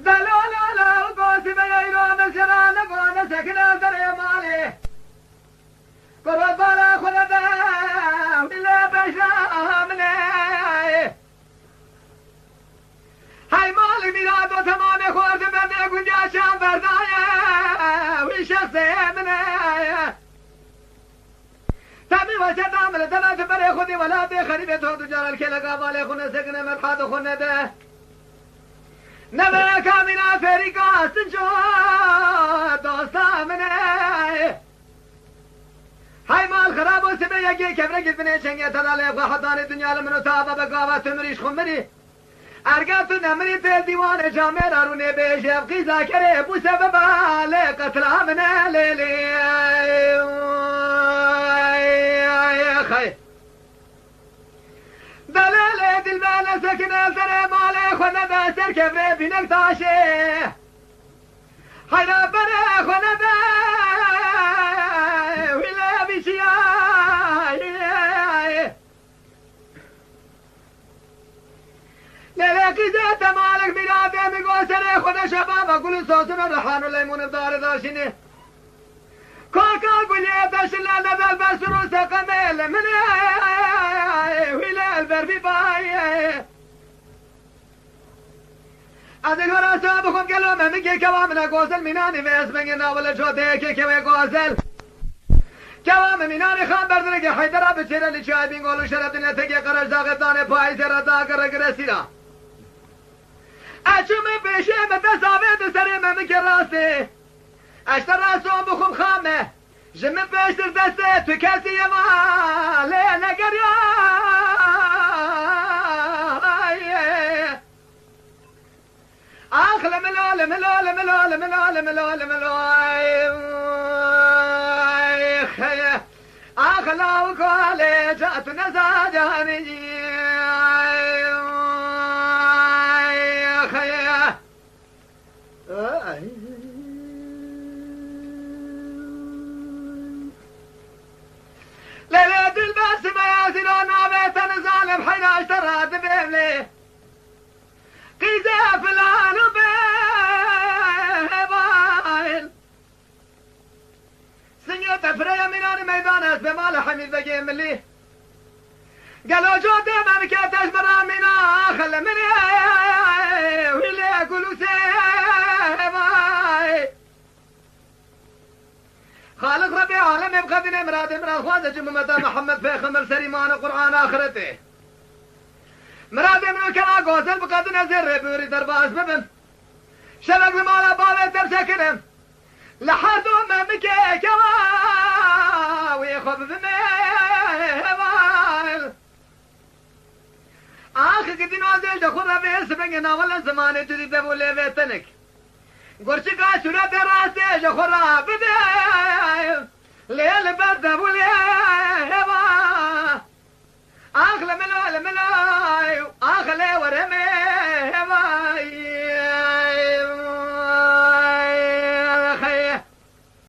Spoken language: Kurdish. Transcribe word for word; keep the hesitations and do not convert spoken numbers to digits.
Delo, lo, lo, gosî be yeyro, mescena, ne gone, sekine, derê malê. Kurban bala xwe de, wî lê beşa min e. Hey malik mîra do temamê xwe di bende gunca şan berdaye, wî şexsê min e. Temî we ser damile, dema tu berê xwe dî welatê xerîbê to du caran kêleka balê xwe nesekine, merha di xwe nede. Nebe kamîna ferîka sinco dosta min e. Hey mal xerab û sibê yekê kevrekî binê çengê te da lê xwe hetanê dinya li min û te ava be gava tu mirî ji xwe mirî. Erga tu nemirî tê dîwanê camêra rûnê bêje ev qîza kerê bû sebeba lê qetla min e lê lê. Xey. Delê lê dilbe nesekine serê malê xwe nebe ser kevrê bînek taşê. Heyra berê xwe nebe wî lê bîçiyayê. Lê lê qîzê te malik mîra bê min go serê xwe de şebaba gul û sosin û rihan û leymun û darê daşînê. Kaka gulê te şile ne del bersir û seqemê li min ê, wî lê el ber bî bayê. Ez ê gora sawa bixwim gelo me min kê kewa min e gozel mînanî ve ez mengê navile codeyekê kewê gozel. Kewa min mînanî xan berdireke heydera bi çêre li çiyayê Bîngol û şeref dine tekê qerejdaxê danê payîzê re dagere gire sîra. Ez çûme pêşê me dest avê di serê me min kê rastê. Ez te rason bixwim xame. Ji min pêştir destê tu kesî ye ma lê negeriyaye. Ax li milo, li milo, li milo, li milo, li milo, li milo, ay, ay, xeye. Ax law kalê ca tu nezacanî, ay, ay, xeye. Lele dilber simeya zîro navê te nizalim heyra ji te radibêm lê. Qîze filan û bêheval. Singê te fireye mînanî meydan ez bê malê Hemîd Begê Milî. Gelo cotê me bike te ji bera mîna axil min ê wî lê gul û sêvay. Xaliq Rebê alemê biqedîne miradê min, ez xwaze ci mimeta Mihemed Pêxember ser îman û Qur'an axiretê. Miradê min û kela gozel biqedîne zê rêbûrî derbas bibim. Şevek li mala bavê te bisekinim. Li her du me bike kewa wê xwe bibime heval. Ax gidî nazê ji xwe re vê sibengê navale zimanê tu dî dev û lêvê tenik. Gurçika sûretê rastê ji xwe re bide. Lê li ber dev û lêva. Ax li milo, li milo.